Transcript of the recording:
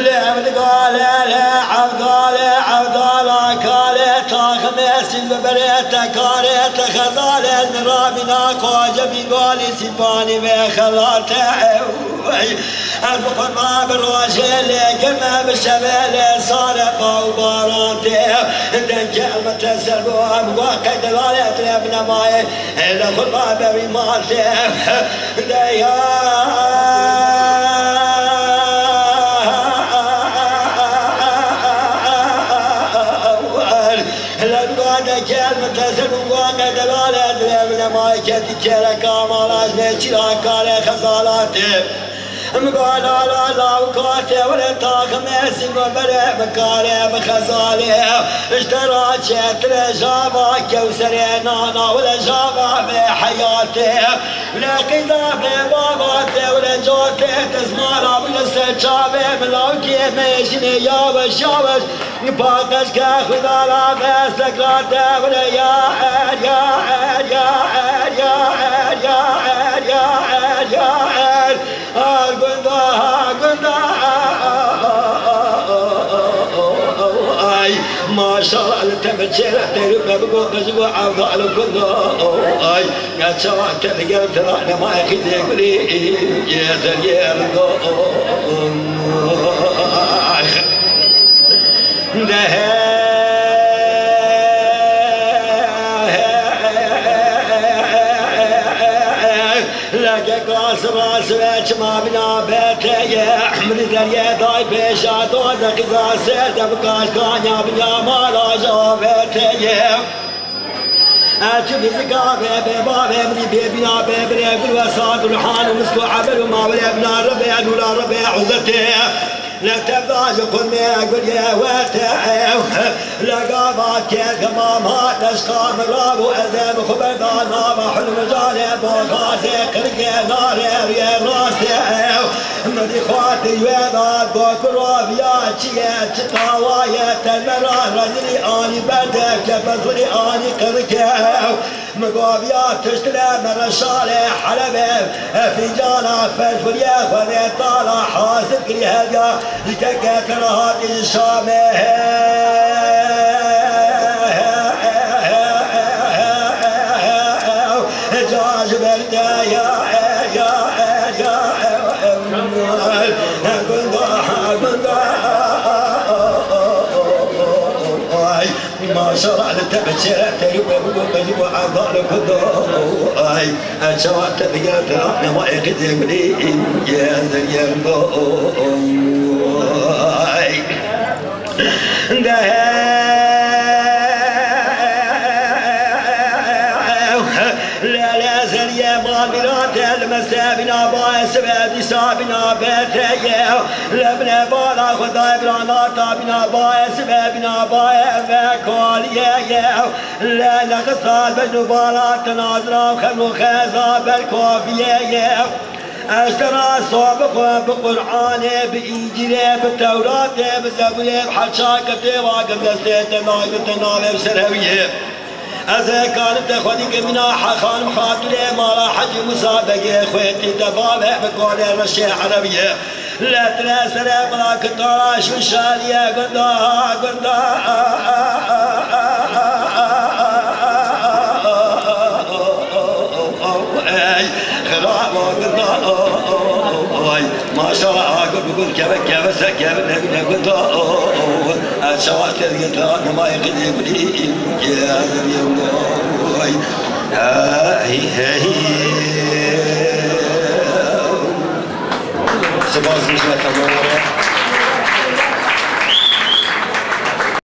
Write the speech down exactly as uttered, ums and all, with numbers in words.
Lê Evdgalê, lê Evdalê, Evdala kalê, taximê sîl biberê, te karê, te xezalê, nirabîna xwace bîgalî sîpanî vê xelatê. Ez bi xurma bi rojê lê germe, bi şevê lê sare, baw baran tê. Dengê me te ser bo, em gwa qey delalê dilê binemayê. Ê li xurma be wî mal tê. De ya. Lê gwa de gel me te ser bo, gwa qey delalê dilê binemayê. Ketî kêre kamalaj ne çira kare xezalatê. Em gala la la û katê were taximê sîngo bere bikare bixezalê. Ji te ra çêtir e java kewserê nana were java vê heyatê. Lê qîza vê bava te were cotê dezmala were ser çavê milawkê me jinê yaweş yaweş. Paqeşke xwedara ve sekrate were ya er, ya er, ya er, ya er, ya er, ya er, ya er, ya er. Ar gunda, gunda. Ay, maşallah, li te bi çêre têrû me bigo, me ji bo evdal gunda. Ay, ya çawa te digel tira nema ekî dê gulî, ye deriyê rindo. Ay. Leke kas ras ve çima bina beteye. Min derye day pêşa do de qiza ser de bi kaşkanya binya mala ja beteye. Çi bizika be, be bavê min bê bîna be, birê gul we sad û rihan û misk û ebel û mawirê bina ribê, nûra ribê uzetê. Lê tevda ji qurmê gulê we te ew. Lê gava kêr kemam hat leşqa min rav û ez ê bi xwe berda nava hulm calê bo xazê qirkê narê riyê rastê ew. Mirî xwatî wê da got ku roviya çi ye, çi tawa ye, te me ra rezilî anî berdevke, bezwirî anî qirike ew. Mi goviya tiştine me reşalê Helebê, e, fîncana fezwiriye xwe vê tala hasib kirî hevya, ji keke te re hatî Şamê. Ca ji ber te ya, ya, ya, gunda, gunda. Ay, maşallah, li te bi çêre teyû be bigo, be bigo, evdal gunda. Ay, e, çawa te digel tira, nema êqî dê gulî, ye, ye, ay. Lele zeriye mal mirate, li me se bina baye, sebe dîsa bina beteye. Le bine bala Xwedayê biranata bina baye, sebe bina baye ve kaliye. Le nexisar ben û bala tenazira xem û xeza ber kafiye. Ez te ra sabix bi Qur'anê, bi Încîlê, bi Tewratê, bi Zebûrê, bi heçak tê wa gel destê te nagirte navê bi ser hewiyê. Ez ê kalim te xwedî ke mîna He Xanim Xatûnê mala Hecî Musa Begê xwêtî te bavê bi kolê reşê Erebiyê. Letre sere mala kitara şûşaliye gunda gunda. Ey, xira gunda. Ay, maşallah, agir bigul keve keve se keve ne ne gunda. Aşağı tergin ta numa ekidi gudi. Ay, hey hey. Spas, hizmet tamam.